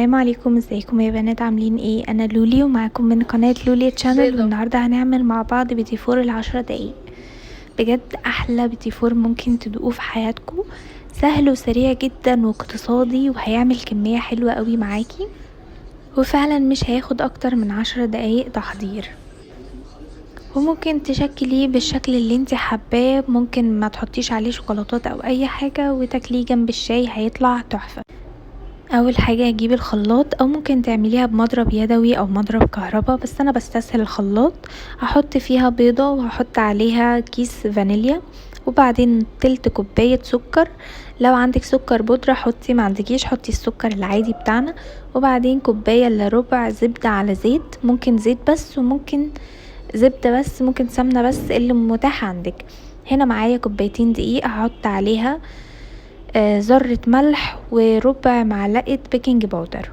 السلام عليكم، ازيكم يا بنات؟ عاملين ايه؟ انا لولي ومعاكم من قناة لولي channel. بيضة. والنهاردة هنعمل مع بعض بيتيفور ال10 دقايق. بجد احلى بيتيفور ممكن تدوقوه في حياتكم، سهل وسريع جدا واقتصادي، وهيعمل كمية حلوة قوي معاكي، وفعلا مش هياخد اكتر من 10 دقايق تحضير. وممكن تشكليه بالشكل اللي انت حباه، ممكن ما تحطيش عليه شوكولاتات او اي حاجة وتاكليه جنب الشاي، هيطلع تحفة. اول حاجة هجيب الخلاط، او ممكن تعمليها بمضرب يدوي او مضرب كهرباء، بس انا بستسهل الخلاط. هحط فيها بيضة وهحط عليها كيس فانيليا، وبعدين تلت كوباية سكر. لو عندك سكر بودرة حطي، ما عندكيش حطي السكر العادي بتاعنا. وبعدين كوباية الا ربع زبدة على زيت، ممكن زيت بس وممكن زبدة بس، ممكن سمنة بس، اللي متاح عندك. هنا معايا كوبايتين دقيق، هحط عليها ذرة ملح وربع معلقة baking powder،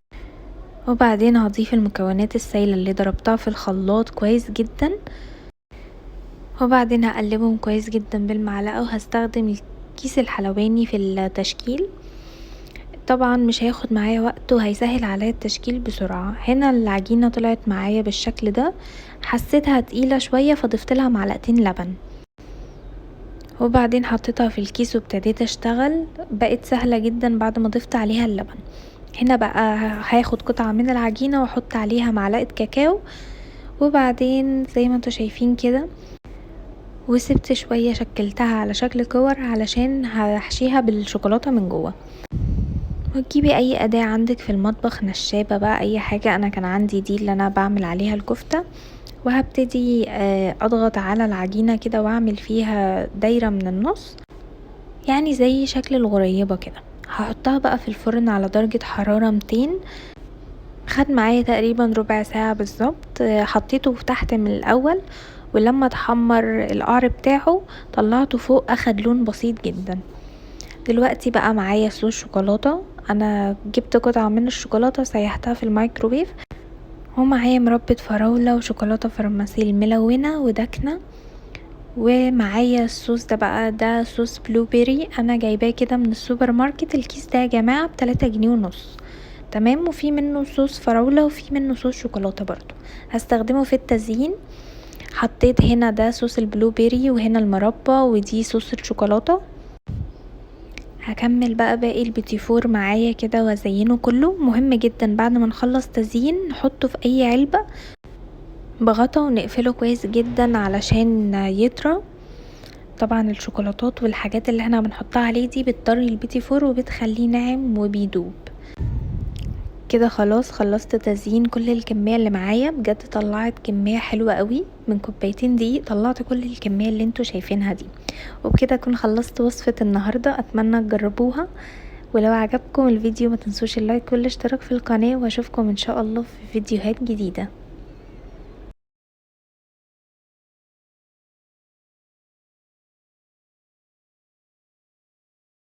وبعدين هضيف المكونات السايلة اللي ضربتها في الخلاط كويس جدا، وبعدين هقلبهم كويس جدا بالمعلقة، وهستخدم الكيس الحلواني في التشكيل. طبعا مش هياخد معايا وقت وهيسهل عليا التشكيل بسرعة. هنا العجينة طلعت معايا بالشكل ده، حسيتها تقيلة شوية فضفت لها معلقتين لبن، وبعدين حطيتها في الكيس وابتديت اشتغل. بقت سهلة جدا بعد ما ضفت عليها اللبن. هنا بقى هاخد قطعة من العجينة واحط عليها معلقة كاكاو، وبعدين زي ما انتوا شايفين كده، وسبت شوية شكلتها على شكل كور علشان هحشيها بالشوكولاتة من جوه. وتجيبي اي اداة عندك في المطبخ، نشابة بقى، اي حاجة. انا كان عندي دي اللي انا بعمل عليها الكفتة، وهبتدي اضغط على العجينة كده واعمل فيها دايرة من النص، يعني زي شكل الغريبة كده. هحطها بقى في الفرن على درجة حرارة 200. خد معايا تقريبا ربع ساعة بالظبط. حطيته تحت من الاول، ولما اتحمر القعر بتاعه طلعته فوق، اخد لون بسيط جدا. دلوقتي بقى معايا صوص شوكولاتة، انا جبت قطعة من الشوكولاتة سيحتها في الميكروويف، ومعايا مربى فراولة وشوكولاتة فرماسيل ملونة وداكنة، ومعايا الصوص ده بقى، ده صوص blueberry انا جايباه كده من السوبر ماركت. الكيس ده يا جماعة ب3 جنيه ونص، تمام؟ وفي منه صوص فراولة وفي منه صوص شوكولاتة برضو، هستخدمه في التزيين. حطيت هنا ده صوص ال blueberry، وهنا المربى، ودي صوص الشوكولاتة. هكمل بقى باقي البيتيفور معايا كده وازينه كله. مهم جدا بعد ما نخلص تزيين نحطه في اي علبة بغطا ونقفله كويس جدا علشان يطرى. طبعا الشوكولاتات والحاجات اللي احنا بنحطها عليه دي بتطري البيتيفور وبتخليه ناعم وبيدوب كده. خلاص خلصت تزيين كل الكمية اللي معايا. بجد طلعت كمية حلوة قوي، من كوبايتين دقيق طلعت كل الكمية اللي انتوا شايفينها دي. وبكده اكون خلصت وصفة النهاردة، اتمنى تجربوها، ولو عجبكم الفيديو ما تنسوش ال like والاشتراك في القناة، واشوفكم ان شاء الله في فيديوهات جديدة.